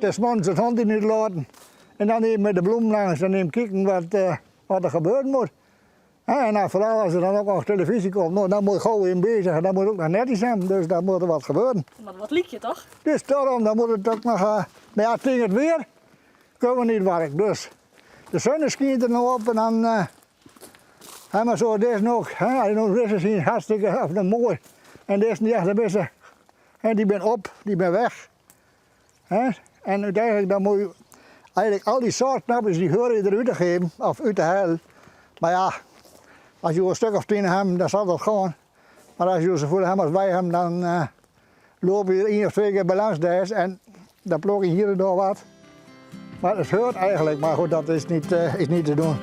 's Moarns it hondje útlaten en dan even mei de bloemen langs en even kieken wat, uh, wat der gebeuren moet. En dan foaral as der dan ek noch telefyzje komt, no, dan moat je gau even bezich en dan moat ek noch netjes zijn, dus dan moat der wat gebeuren. Moat wat lykje, toch? Dus daarom, dan moat it ek noch, uh, mar ja, tegen it weer kunnen we niet werken, dus de zon schijnt er nou op en dan uh, hebben we zo deze nog, hè, nog deze zien hartstikke of, nou, mooi. En deze niet echt een beetje, hè, die ben op, die ben weg. Hè? En uiteindelijk dan moet je eigenlijk al die soortknappers die horen je eruit te geven of uit te halen. Maar ja, als je een stuk of 10 hebt, dan zal dat gaan. Maar als je zoveel hebt als wij hebben, dan uh, loop je er één of twee keer bij langs daar en dan pluk je hier en daar wat. Maar het hoort eigenlijk, maar goed, dat is niet, uh, is niet te doen.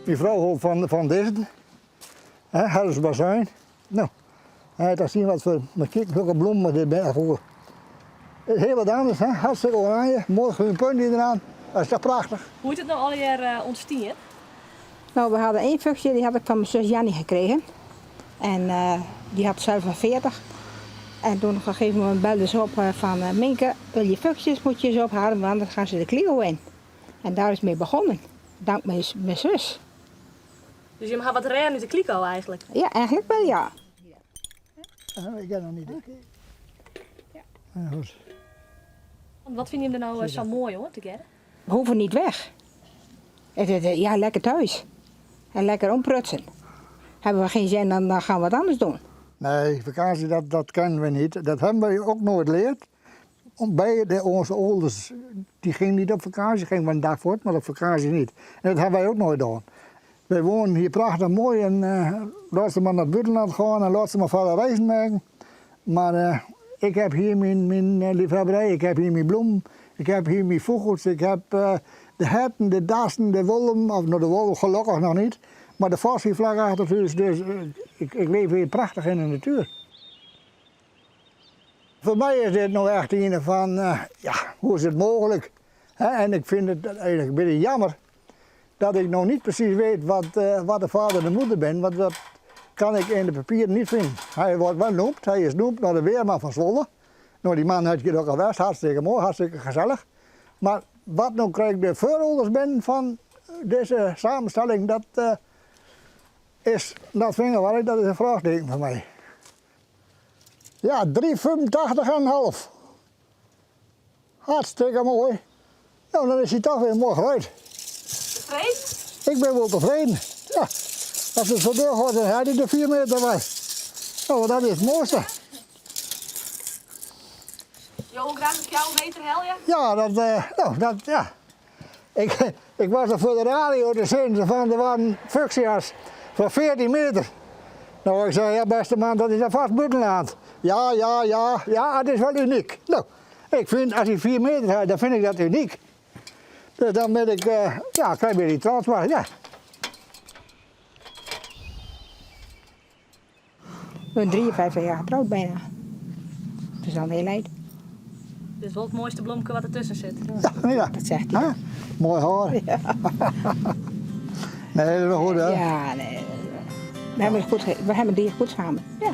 Mijn vrouw houdt van, van deze. Hè, Herfstbazuin. Nou, dat zien wat voor, maar kijk welke bloemen dit ben voor. Het is heel wat anders, hè? hartstikke oranje, mooi groen puntje eraan. Dat is toch prachtig. Hoe is it no allegear uh, ûntstien? Nou, we hadden één fuchsia, die had ik van mijn zus Jannie gekregen. En uh, die had zelf een 40. En toen op een gegeven moment belde ze op van uh, Minke, wil je fuchsia's moet je eens ophalen, want anders gaan ze de kliko in. En daar is mee begonnen. Dank mijn, mijn zus. Dus je hat wat rêden út de kliko eigenlijk? Ja, eigenlijk wel ja. Ja, ik ken nog niet. Ja. Ja, goed. Wat vind je er nou zo mooi hoor, tegearre? We hoeven niet weg. Het, het, ja, lekker thuis. En lekker omprutsen. Hebben we geen zin, dan, dan gaan we wat anders doen. Nee, vakantie dat, dat kennen we niet. Dat hebben wij ook nooit geleerd. Bij de, onze ouders, die gingen niet op vakantie, gingen we een dag voort, maar op vakantie niet. En dat hebben wij ook nooit gedaan. Wij wonen hier prachtig mooi en uh, laat ze maar naar het buitenland gaan en laat ze maar verder reizen maken. Maar uh, ik heb hier mijn, mijn liefhebberij, ik heb hier mijn bloem, ik heb hier mijn vogels, ik heb uh, de herten, de dassen, de wolven, of nou de wolven gelukkig nog niet. Maar de vos hier vlak achter het huis, dus ik, ik leef hier prachtig in de natuur. Voor mij is dit nog echt een van, uh, ja, hoe is het mogelijk? He, en ik vind het eigenlijk een beetje jammer dat ik nog niet precies weet wat, uh, wat de vader en de moeder ben, want dat kan ik in de papieren niet vinden. Hij wordt wel noemd, hij is noemd naar de weerman van Zwolle. Nou, die man had je ook al west, hartstikke mooi, hartstikke gezellig. Maar wat nou krijg ik de voorouders ben van deze samenstelling, dat uh, is dat vingerwerk, dat is een vraagteken voor mij. Ja, 3,85,5. Hartstikke mooi. Nou, dan is hij toch weer mooi groot. Tevreden? Ik ben wel tevreden. Ja. Als het zo doorgaat, dan had hij er 4 meter bij. Nou, dat is het mooiste. Jo, graag een jou meter helje? Ja, dat, uh, nou, dat, ja. Ik, ik was er voor de radio te zien van, er waren fuchsia's van 14 meter. Nou, ik zei, ja beste man, dat is een vast buitenland. Ja, ja, ja, ja, het is wel uniek. Nou, ik vind, als hij 4 meter heeft, dan vind ik dat uniek. Dus dan ben ik, uh, ja, krijg je die trots maar, ja. Ik ben 53 jaar getrouwd bijna. Dat is al een heel eind. Dit is wel het mooiste blomke wat ertussen zit. Ja, ja. Dat zegt hij. Huh? Mooi haar. Ja. nee, dat is wel goed hè? Ja, nee. We hebben het, goed, we hebben het hier goed samen. Ja.